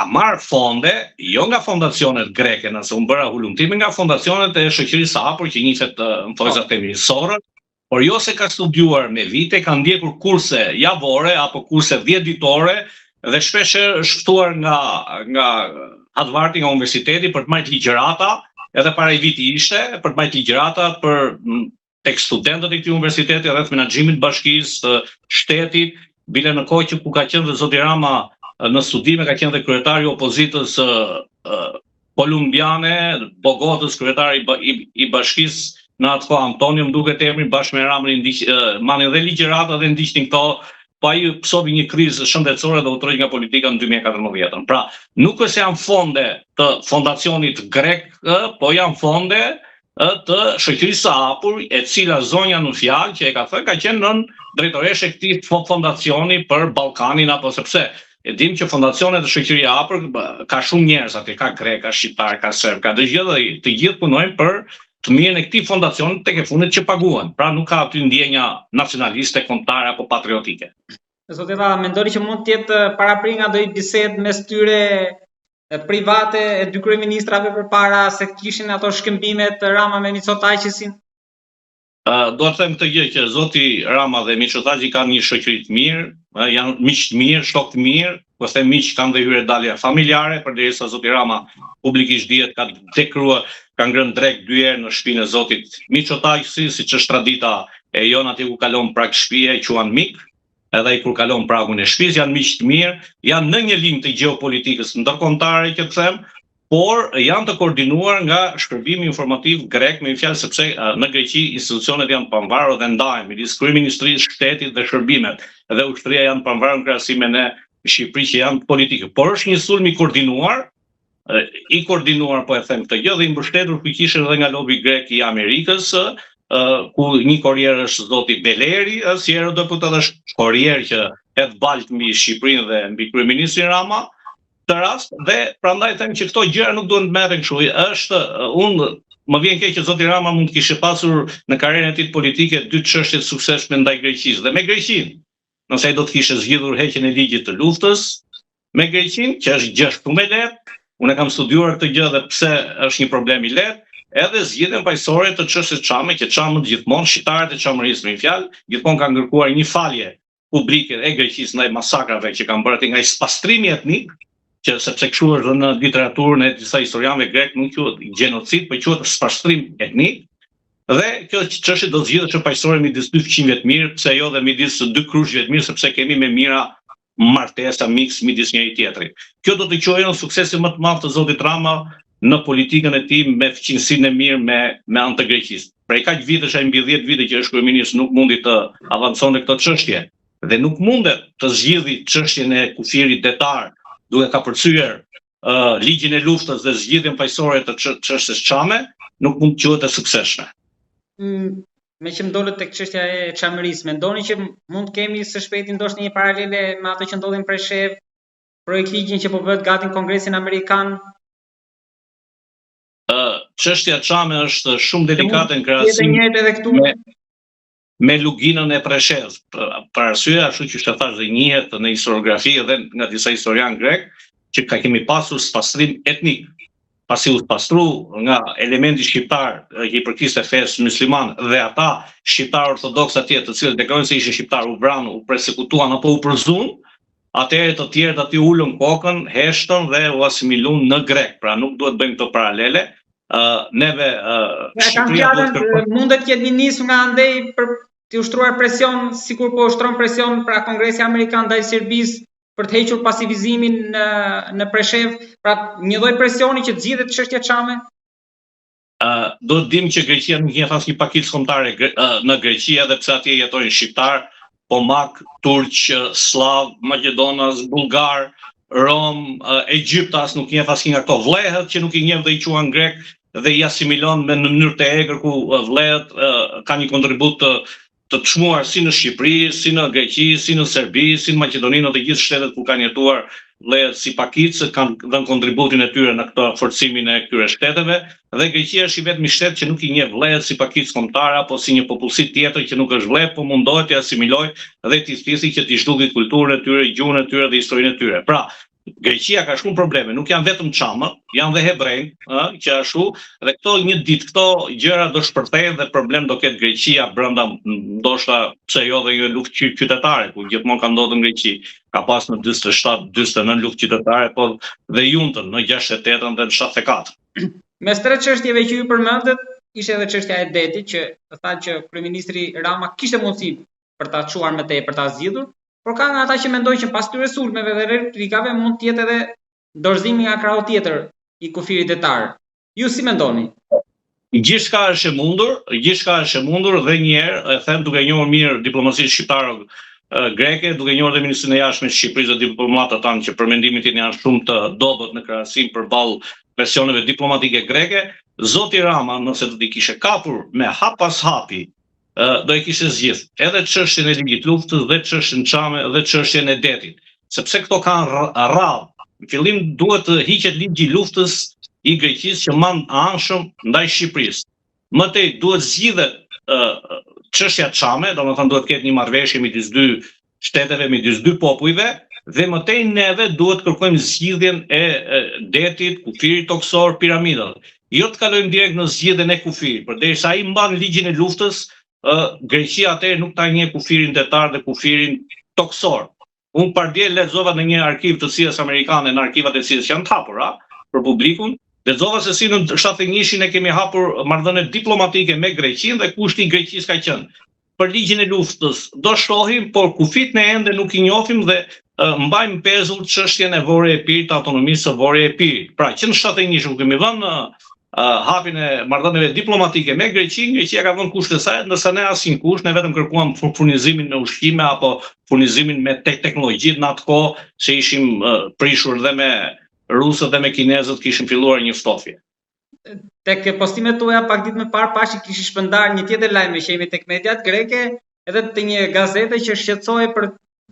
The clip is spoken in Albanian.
ka marrë fonde, jo nga fondacionet greke, nëse unë bëra hulumtime, nga fondacionet e shoqërisë së hapur që njihet në thonjëza po. themi Soros, por jo se ka studiuar me vite, ka ndjekur kurse javore apo kurse 10 ditore dhe shpesh është ftuar nga nga Harvardi nga universiteti për të mbajtur ligjërata, edhe para një viti ishte për të mbajtur ligjërata për tek studentët e këtij universiteti rreth menaxhimit të bashkisë, të shtetit, bile në kohë që ku ka qenë dhe zoti Rama në studime ka qenë dhe kryetari i opozitës kolumbiane, Bogotës, kryetari i, i bashkisë në atë kohë Antonio më duket emri bashkë me Ramën i ndiq mbanin dhe ligjërata dhe ndiqnin këto po ai pësoi një krizë shëndetësore dhe u tërhoq nga politika në 2014. Pra, nuk është se janë fonde të fondacionit grek, po janë fonde të shoqërisë së hapur, e cila zonja në fjalë që e ka thënë ka qenë nën drejtoreshë e këtij fondacioni për Ballkanin apo sepse e dim që fondacionet e shoqërisë së hapur ka shumë njerëz aty, ka grek, ka shqiptar, ka serb, ka të gjithë dhe të gjithë punojnë për të mirën e këtij fondacioni tek e fundit që paguhen. Pra nuk ka aty ndjenja nacionaliste, kombëtare apo patriotike. Zoti Llalla, mendoni që mund të jetë paraprirë nga ndonjë bisedë mes tyre private e dy kryeministrave përpara se të kishin ato shkëmbimet Rama me Mitsotaqisin? Uh, do të them këtë gjë që zoti Rama dhe Mitsotakis kanë një shoqëri të mirë, janë miq të mirë, shokë të mirë, po them miq kanë dhe hyrje dalje familjare, përderisa zoti Rama publikisht dihet ka dekruar, ka ngrënë drekë dy herë në shtëpinë e zotit Mitsotakis, siç është tradita e jonë aty ku kalon prag shtëpie, quan mik, edhe ai kur kalon pragun e shtëpisë, janë miq të mirë, janë në një linjë të gjeopolitikës ndërkombëtare që të them, por janë të koordinuar nga shërbimi informativ grek, me një fjalë sepse në Greqi institucionet janë të pavarura dhe ndahen midis kryeministrisë, shtetit dhe shërbimet dhe ushtria janë të pavarur në krahasim me ne në Shqipëri që janë politike. Por është një sulm i koordinuar, i koordinuar po e them këtë gjë dhe i mbështetur fuqishëm edhe nga lobi grek i Amerikës, ku një korrier është zoti Beleri, si eurodeputet është korrier që hedh baltë mbi Shqipërinë dhe mbi kryeministrin Rama, këtë rast dhe prandaj them që këto gjëra nuk duhen të merren kështu. Është unë më vjen keq që zoti Rama mund të kishte pasur në karrierën e tij politike dy çështje të suksesshme ndaj Greqisë dhe me Greqinë. Nëse ai do të kishte zgjidhur heqjen e ligjit të luftës, me Greqinë, që është gjë shumë e lehtë, unë e kam studiuar këtë gjë dhe pse është një problem i lehtë, edhe zgjidhjen paqësore të çështjes çame, që çamët gjithmonë, shqiptarët e Çamërisë me një fjalë, gjithmonë kanë kërkuar një falje publike e Greqisë ndaj masakrave që kanë bërë aty nga spastrimi etnik, që sepse kështu është dhe në literaturën e disa historianëve grek nuk quhet gjenocid, por quhet spastrim etnik. Dhe kjo çështje do të zgjidhet paqësore midis dy fqinjve të mirë, pse jo dhe midis dy krushqve të mirë, sepse kemi me mijëra martesa miks midis njëri tjetrit. Kjo do të quhej suksesin më të madh të zotit Rama në politikën e tij me fqinjësinë e mirë me me anë të Greqisë. Prej kaq vitesh ai mbi 10 vite që është kryeministër nuk mundi të avanconte këto çështje dhe nuk mundet të zgjidhi çështjen e kufirit detar duke kapërcyer uh, ligjin e luftës dhe zgjidhjen paqësore të çështjes çame, nuk mund të quhet e suksesshme. Mm, meqë më dolët tek çështja e Çamërisë, mendoni që mund të kemi së shpejti ndoshta një paralele me atë që ndodhi në Preshevë, projektligjin që po bëhet gati në Kongresin Amerikan? Ë, uh, çështja çame është shumë delikate në krahasim. Edhe këtu. Me, me Luginën e Preshevës, për arsye ashtu që e thashë dhe njihet në historiografi edhe nga disa historianë grek, që ka kemi pasur spastrim etnik, pasi u spastru nga elementi shqiptar që i përkiste fesë musliman dhe ata shqiptarë ortodoksë atje të cilët deklarojnë se ishin shqiptarë u vranë, u persekutuan apo u përzunë, atëherë të tjerët aty ulën kokën, heshtën dhe u asimilun në grek. Pra nuk duhet bëjmë këto paralele, uh, neve uh, Shqipëria duhet të kërkojë. Mundet të jetë një nismë nga andej për të ushtruar presion, sikur po ushtron presion pra Kongresi Amerikan ndaj Serbisë për të hequr pasivizimin në në Preshevë, pra një lloj presioni që të zgjidhet çështja çame? Uh, do të dim që Greqia nuk njeh asnjë pakicë kombëtare uh, në Greqi edhe pse atje jetojnë shqiptar, pomak, turq, sllav, maqedonas, bullgar, rom, egjiptas, nuk njeh asnjë nga këto vllehët që nuk i njeh dhe i quan grek dhe i asimilon me në mënyrë të egër ku vllehët kanë një kontribut të të çmuar si në Shqipëri, si në Greqi, si në Serbi, si në Maqedoni, në të gjithë shtetet ku kanë jetuar vllehët si pakicë kanë dhënë kontributin e tyre në këtë forcimin e këtyre shteteve dhe Greqia është i vetmi shtet që nuk i njeh vllehët si pakicë kombëtare apo si një popullsi tjetër që nuk është vlleh, po mundohet t'i asimilojë dhe t'i thithë që t'i zhduki kulturën e tyre, gjuhën e tyre dhe historinë e tyre. Pra, Greqia ka shumë probleme, nuk janë vetëm çamët, janë dhe hebrenjtë, ë, që ashtu, dhe këto një ditë këto gjëra do shpërthejnë dhe problem do ketë Greqia brenda ndoshta pse jo dhe një luftë qytetare, ku gjithmonë ka ndodhur në Greqi. Ka pas në 47, 49 luftë qytetare, po dhe juntën në 68-ën dhe në 74. Mes tre çështjeve që ju përmendët, ishte edhe çështja e detit që tha që kryeministri Rama kishte mundësi për ta çuar më tej, për ta zgjidhur, por ka nga ata që mendojnë që pas këtyre sulmeve dhe replikave mund të jetë edhe dorëzimi nga krahu tjetër i kufirit detar. Ju si mendoni? Gjithçka është e mundur, gjithçka është e mundur dhe një herë e them duke njohur mirë diplomacinë shqiptare greke, duke njohur dhe Ministrinë e Jashtme të Shqipërisë dhe diplomatët tanë që për mendimin tim janë shumë të dobët në krahasim përballë presioneve diplomatike greke, zoti Rama nëse do t'i kishte kapur me hap pas hapi do e kishte zgjidh edhe çështjen e ligjit të luftës dhe çështjen çame dhe çështjen e detit, sepse këto kanë radhë. Në fillim duhet të hiqet ligji i luftës i Greqisë që mban anshëm ndaj Shqipërisë. Më tej duhet zgjidhet çështja çame, domethënë duhet të ketë një marrëveshje midis dy shteteve, midis dy popujve dhe më tej neve duhet të kërkojmë zgjidhjen e detit, kufirit tokësor, piramidave. Jo të kalojmë direkt në zgjidhjen e kufirit, përderisa ai mban ligjin e luftës, ë Greqia atëherë nuk ta njeh kufirin detar dhe kufirin tokësor. Unë pardje lexova në një arkiv të CIA-s amerikane, në arkivat e CIA-s që janë të hapura për publikun, lexova se si në 71-shin e kemi hapur marrëdhënie diplomatike me Greqinë dhe kushti i Greqisë ka qenë për ligjin e luftës do shohim, por kufijtë ne ende nuk i njohim dhe mbajmë pezull çështjen e Vorio Epirit, të autonomisë së Vorio Epirit. Pra, që në 71 kur kemi vënë hapjen e marrëdhënieve diplomatike me Greqinë, Greqia ka vënë kushtet e saj, ndërsa ne asnjë kusht, ne vetëm kërkuam furnizimin me ushqime apo furnizimin me tek teknologjitë në atë kohë se ishim prishur dhe me rusët dhe me kinezët kishim filluar një ftofje. Tek postimet tuaja pak ditë më parë pashë kishit shpërndarë një tjetër lajm që jemi tek mediat greke, edhe të një gazete që shqetësohej për